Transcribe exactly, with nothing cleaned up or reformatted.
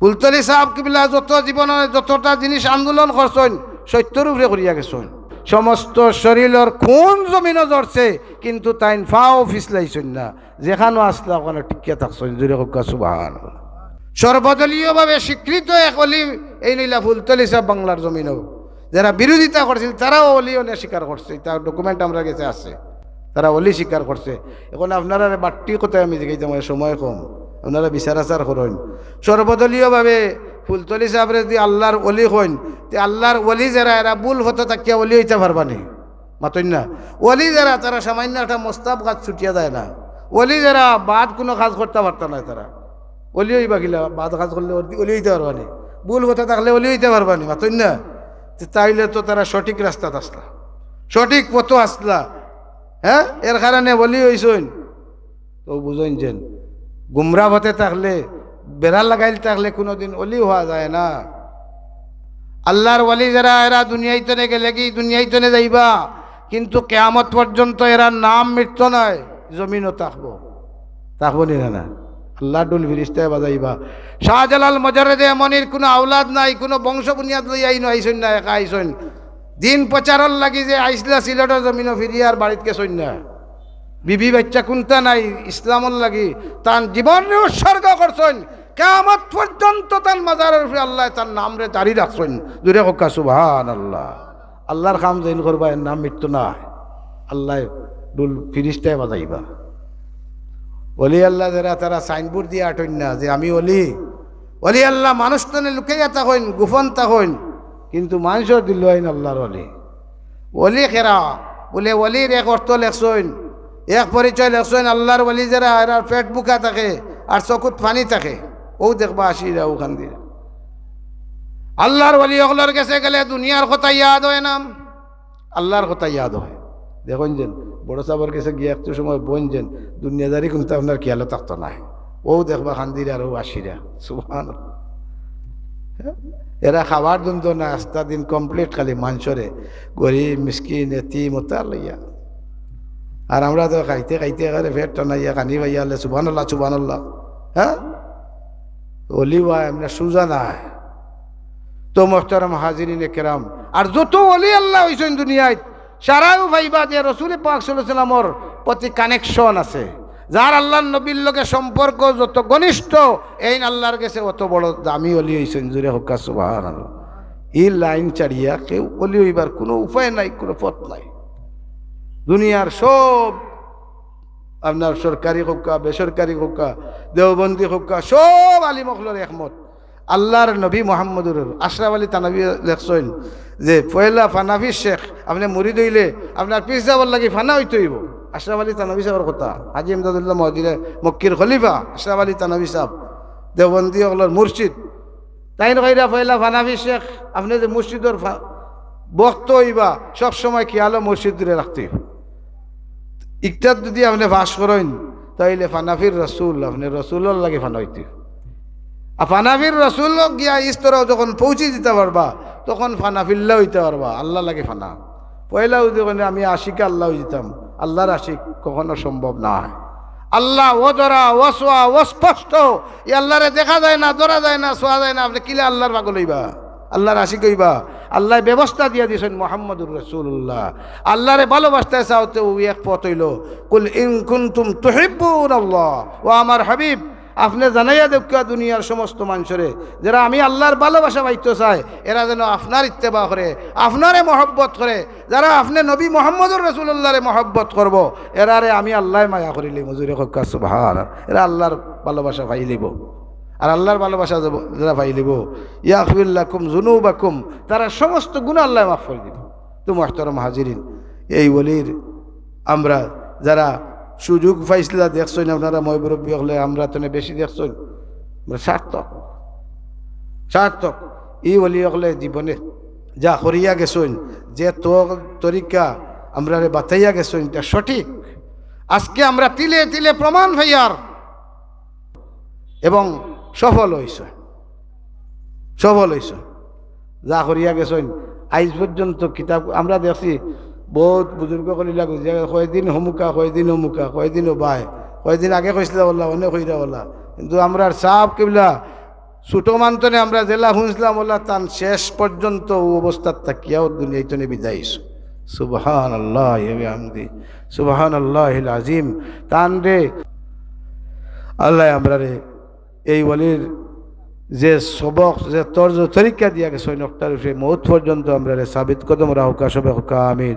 ফুলতলি সাব কিবলা যত জীবনে যতটা জিনিস আন্দোলন করছইন, সত্যর উপরে করিয়া গেছইন। সমস্ত শরীরর খুন জমিনো ঝরছে, কিন্তু তাইন পাও পিছলাইছইন না। যেখানো আছলা ওখানো টিকিয়া থাকছইন। জোরে কউক্কা সুবহানাল্লাহ। সর্বদলীয়ভাবে স্বীকৃত এক অলি এইন অইলা ফুলতলি সাব বাংলার জমিনো। যারা বিরোধিতা করছিল, তারাও অলি অনে স্বীকার করছে। ইতা document আমরার গেছে আছে, তারা অলি স্বীকার করছে। এখন আপনারারে বাট্টি কথায় আমি জিগাইতাম, সময় কম, আপনারা বিচার আচার করইন। সর্বদলীয়ভাবে ফুলতলি সাবরে যদি আল্লার অলি কইন, তে আল্লার অলি যারা, এরা ভুল পথো থাকিয়া অলি অইতা পারবা নি? মাতইন না। অলি যারা, তারা সামান্য একটা মোস্তাব গাছ ছুটিয়া যায় না। অলি যারা বাদ কুনু কাজ করতা পারতা নায় তারা। অলি অইবা কিলা? বাদ কাজ করলে অলি, অলি অইতা পারবা নি? ভুল পথো থাকলে অলি অইতা পারবা নি? মাতইন না। তে তাইলে তো তারা সঠিক রাস্তাত আছলা, সঠিক পথো আছলা। হ্যাঁ, এর কারণে অলি অইছইন। তো বুঝইন যেন গুমরা পথে থাকলে, বেড়া লাগাইল থাকলে কুনুদিন অলি অওয়া যায় না। আল্লার অলি যারা, এরা দুনিয়াইতনে গেলেগি দুনিয়াইতনে যাইবা, কিন্তু কিয়ামত পর্যন্ত এরার নাম মিটতো নায়, জমিনো থাকবো। থাকবো নি না? না, আল্লার ঢুল ফিরিস্তায় বাজাইবা। শাহজালাল মুজাররদে ইয়ামনির কুনু আওলাদ নাই, কুনু বংশ বুনিয়াদ লইয়া ইনো আইছইন না, একা আইছইন। দিন প্রচারর লাগি যে আইছলা সিলেটর জমিনো, ফিরিয়া আর বাড়িত গেছইন না। বিবি বাইচ্চা কুন্তা নাই, ইসলামর লাগি তান জীবনরে উৎসর্গ করছইন। কিয়ামত পর্যন্ত তান মাজারর উপরে আল্লায় তান নামরে জারি রাখছইন। জোরে কউক্কা সুবহানাল্লাহ। আল্লার কাম যেইন করবা, এর নাম মিটতো নায়। আল্লায় ঢুল ফিরিস্তায় বাজাইবা। অলি আল্লা যারা, তারা signboard দিয়া আটইন না যে আমি অলি। অলি আল্লা মানুষ তনে লুকাইয়া থাকইন, গোপন থাকইন, কিন্তু মানষর দিলো আইন আল্লার অলি। অলি কেরা? বুলে অলির এক অর্থ লেখছইন, এক পরিচয় লেখছইন, আল্লার অলি যারা, এরার পেট ভুকা থাকে আর চকুত পানি থাকে। অউ দেখবা আশিরা অখান দিয়া। আল্লার অলি অকলর গেছে গেলে দুনিয়ার কথা ইয়াদ অয় না, আল্লার কথা ইয়াদ অয়। দেখইন যেন, বড় সাবর গেছে গিয়া একটু সময় বইন যেন, দুনিয়াদারি কুন্তা আপনার খিয়ালো থাকতো নায়। অউ দেখবা কান্দিরা আর অউ আশিরা। সুবহানাল্লাহ। এরা খাবার দুন্দ না, আস্তা দিন complete খালি মানষরে, গরিব, মিসকিন, এতিম, অতা লইয়া। আর আমরা তো খাইতে খাইতে একেবারে পেট টানাইয়া কানি পাইয়া আলে সুবহানাল্লাহ, সুবহানাল্লাহ। হ্যাঁ? অলি অওয়া এমনে সুজা নায়। তো মোহতারাম হাজিরিনে কেরাম, আর যত অলি আল্লা অইছইন দুনিয়াত, সারাউ পাইবা যে রসুল পাক সাল্লাল্লাহু আলাইহি ওয়াসাল্লামর প্রতি connection আছে, যার আল্লার নবীর লগে সম্পর্ক যত ঘনিষ্ঠ, এইন আল্লার গেছে অত বড় দামি অলি অইছইন। জোরে কউক্কা সুবহানাল্লাহ। ই line ছাড়িয়া কেউ অলি অইবার কুনু উপায় নাই, কুনু পথ নাই। দুনিয়ার সব আপনার সরকারি কউক্কা, বেসরকারি কউক্কা, দেওবন্দি কউক্কা, সব আলিম অকলর একমত, আল্লার নবী মুহাম্মদুর। আশরাফ আলী থানভী লেখছইন যে পয়লা ফানাফির শেখ, আপনে মুরিদ অইলে আপনার পীর সাবর লাগি ফানা অইতে অইবো। আশরাফ আলী থানভী সাবর কথা, হাজী ইমদাদুল্লাহ মহজিরে মক্কির খলিফা আশরাফ আলী থানভী সাব, দেওবন্দি অকলর মুর্শিদ। তাইন কইরা পয়লা ফানাফির শেখ, আপনে যে মুর্শিদর ফা-, ভক্ত অইবা, সব সময় খিয়ালো মুর্শিদরে রাখতে অইবো। ইকটাত যুদি আপনে পাশ করইন, তাইলে ফানাফির রসুল, আপনে রসুলর লাগি ফানা অইতে অইবো। আর ফানাফির রসুল গিয়া স্তরো যখন পৌঁছি দিতা পারবা, তখন ফানাফিল্লা অইতা পারবা, আল্লার লাগি ফানা। পয়লা যুদি কইন আমি আশিকে আল্লা অইযিতাম, আল্লার আশিক কখনো সম্ভব নায়। আল্লা অধরা, অছোয়া, অস্পষ্ট, ই আল্লারে দেখা যায় না, ধরা যায় না, ছোয়া যায় না, আপনে কিলা আল্লার পাগল অইবা? আল্লার আশিক অইবা? আল্লায় ব্যবস্থা দিয়া দিছইন মুহাম্মদুর রাসূলুল্লাহ। আল্লারে ভালোবাসতে চাও তে অউ এক পথ অইলো, "কুল ইন কুনতুম তুহিব্বুনাল্লাহ", ও আমার হাবিব, আপনে জানাইয়া দেউক্কা দুনিয়ার সমস্ত মানষরে, যেরা আমি আল্লার ভালোবাসা পাইতো চায়, এরা যেন আপনার ইত্তেবা করে, আপনারে মহব্বত করে। যেরা আপনে নবী মুহাম্মদুর রাসূলুল্লাহরে মহব্বত করবো, এরারে আমি আল্লায় মায়া করিলিমু। জোরে কউক্কা সুবহান। এরা আল্লার ভালোবাসা পাইলিবো। আর আল্লার ভালোবাসা যে-, যেরা পাইলিবো, ইয়াগফির লাকুম যুনুবাকুম, তারার সমস্ত গুনা আল্লায় মাফ করি দিবো। তো মুহতারাম হাজিরিন, এই অলির আমরা যেরা সুযোগ পাইছিলা দেখছইন আপনারা, ময়-মুরব্বি অকলে আমরা তনে বেশি দেখছইন, আমরা সার্থক, সার্থক। ই অলি অকলে জীবনে যা করিয়া গেছইন, যে ত-, তরিকা আমরারে বাতাইয়া গেছইন, ইটা সঠিক। আজকে আমরা তিলে তিলে প্রমাণ পাইয়ার এবং সফল অইছইন, সফল অইছইন। যা করিয়া গেছইন, আইজ পর্যন্ত কিতাব আমরা দেখছি, বউত বুজুর্গ অকলিলা গুজিয়া গেছে, কয়দিন হমুকা, কয়দিন হমুকা, কয়দিন ওবায়, কয়দিন আগে কইছিলা অলা, অনে কইরা অলা। কিন্তু আমরার সাব কিবলা ছোট মানতনে আমরা যেলা হুনছিলাম, অলা তান শেষ পর্যন্ত অউ অবস্থাত থাকিয়াও দুনিয়াইতনে বিদায় অইছইন। সুবহানাল্লাহি ওয়া বিহামদি, সুবহানাল্লাহিল আজিম। তানরে আল্লায় আমরারে এই ওলির যে সবক, যে তর্জ তরিকা দিয়া গেছইন, অকটার উপরে মউত পর্যন্ত আমরারে সাবিত কদম রাখউক্কা, সবে কউক্কা আমিন।